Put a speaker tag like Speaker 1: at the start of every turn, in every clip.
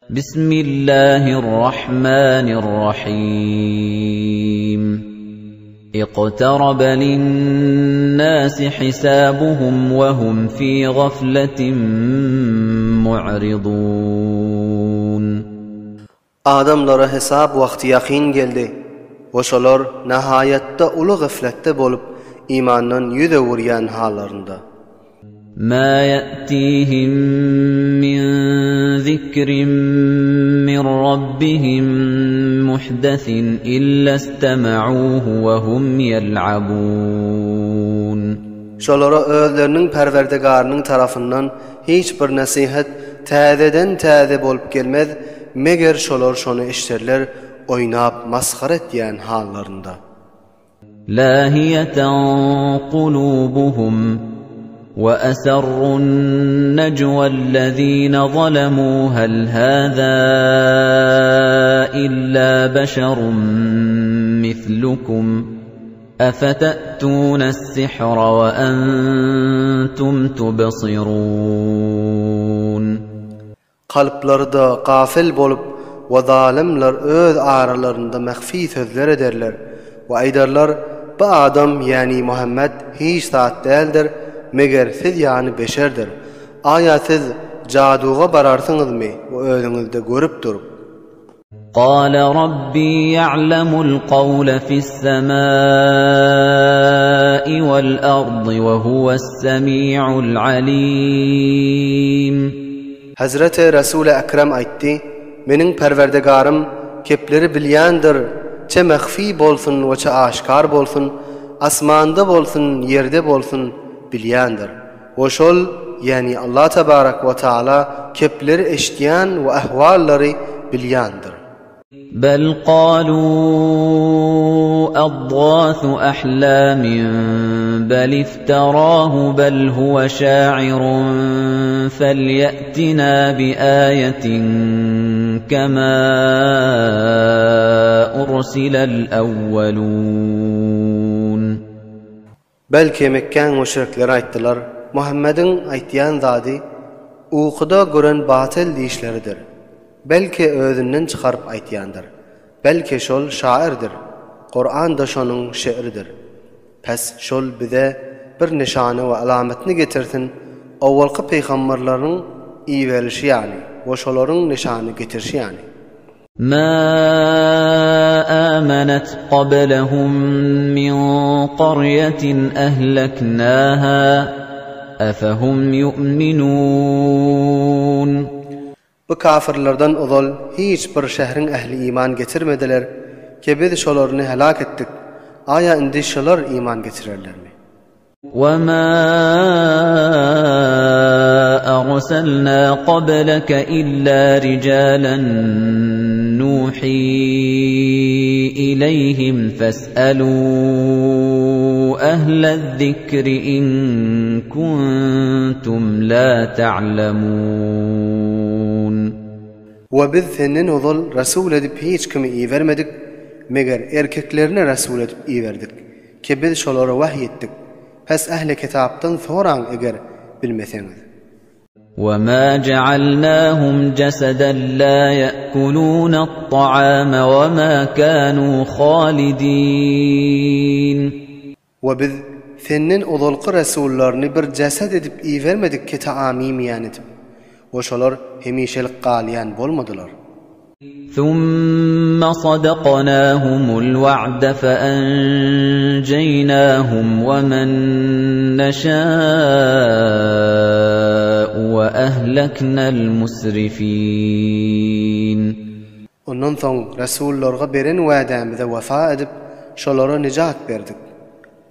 Speaker 1: Bismillahirrahmanirrahim. Iqtaraba linnâsi hisâbuhum we hum fî gafletin mu'ridûn.
Speaker 2: Adamlara hesap wagty ýakyn geldi we şolar nahaýatda uly gyfletde bolup imandan ýüz öwürýän hallarynda.
Speaker 1: Mâ ýe'tîhim min zikrin min Rabbihim muhdesin illa istema'ûhu we hum ýel'abûn.
Speaker 2: Şolara özleriniň Perwerdigarynyň tarapyndan hiç bir nesihat täzeden-täze bolup gelmez, meger şolar şony eşderler oýnap masgara etýän hallarynda.
Speaker 1: Lahiýeten kulubuhum we esarrun nejwellezine zalemû hel hâzâ illâ beşerun mislukum. Efete'tûnes-sihra we entum tubsirûn.
Speaker 2: Kalplary-da gafyl bolup we zalymlar öz aralarynda mahfiý sözler ederler we aýdarlar, Bu adam, ýäni Muhammet, hiç zat däldir, meger siz ýany beşerdir. Aýa siz jaduga bararsyňyzmy we özüňizde görüp durup?
Speaker 1: Gala Rabbi ýa'lemul kawle fis-semai wal-ardy we huwes-semi'ul alim.
Speaker 2: Hezreti Resuli Ekrem aýtdy, Meniň Perwerdigarym kepleri bilýändir, çe mahfiý bolsun we çe aşkar bolsun, asmanda bolsun, ýerde bolsun, bilýändir. We şol, ýäni Allah tebarek we taala kepleri eşidýän we ahwallary bilýändir.
Speaker 1: Bel galu adgasu ahlamin bel iftarahu bel huwe şa'irun felýe'tina bi aýetin kema ursilel awwelun.
Speaker 2: Belki, Mekgäň müşrikleri aýtdylar, Muhammediň aýtýan zady ukuda gören batyl diýişleridir. Belki, özünden çykaryp aýtýandyr. Belki, şol şairdir. Kuran-da şonuň şe'ridir. Pes, şol bize bir nyşany we alamatny getirsin, owalky pygamberleriň iberilişi ýaly we şolaryň nyşany getirişi ýaly.
Speaker 1: Mâ âmenet qablehum min qaryetin ehleknâhâ efehum ýu'minûn.
Speaker 2: Bu kafyrlardan ozal hiç bir şähriň ähli iman getirmediler, ki biz şolaryny helak etdik, aýa indi şolar iman getirerlermi?
Speaker 1: وَمَا أَرْسَلْنَا قَبْلَكَ إِلَّا رِجَالًا نُوحِي إِلَيْهِمْ فَاسْأَلُوا أَهْلَ الذِّكْرِ إِن كُنتُمْ لَا تَعْلَمُونَ.
Speaker 2: We biz senden ozal resul edip hiç kimi ibermedik, meger erkeklerini resul edip iberdik. Ki biz şolara wahy etdik. Pes ähli kitapdan soraň eger bilmeseňiz.
Speaker 1: وَمَا جَعَلْنَاهُمْ جَسَدًا لَا يَأْكُلُونَ الطَّعَامَ وَمَا كَانُوا خَالِدِينَ.
Speaker 2: We biz senden ozalky resullaryny bir jeset edip ibermedik ki taam iýmeýän edip. We şolar hemişelik galýan bolmadylar.
Speaker 1: Summa sadaknahumul wa'de fe'enjeýnahum we men neşâ'u we ehleknel musrifîn.
Speaker 2: Ondan soň resullarga beren wädämize wefa edip, şolara nejat berdik.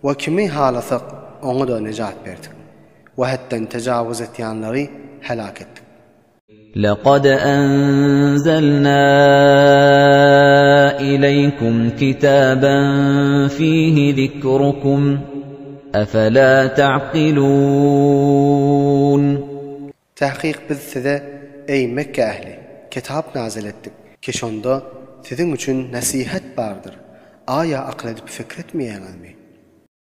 Speaker 2: We kimi halasak, oňa-da nejat berdik. We hetden tejawuz etýänleri helak etdik.
Speaker 1: Lekad enzelnâ ileýkum kitaben fihi zikrukum, efelâ ta'kilûn.
Speaker 2: Takyk biz size, eý, Mekge ähli, kitap nazyl etdik, ki şonda siziň üçin nesihat bardyr, aýa akyl edip pikir etmeýäňizmi?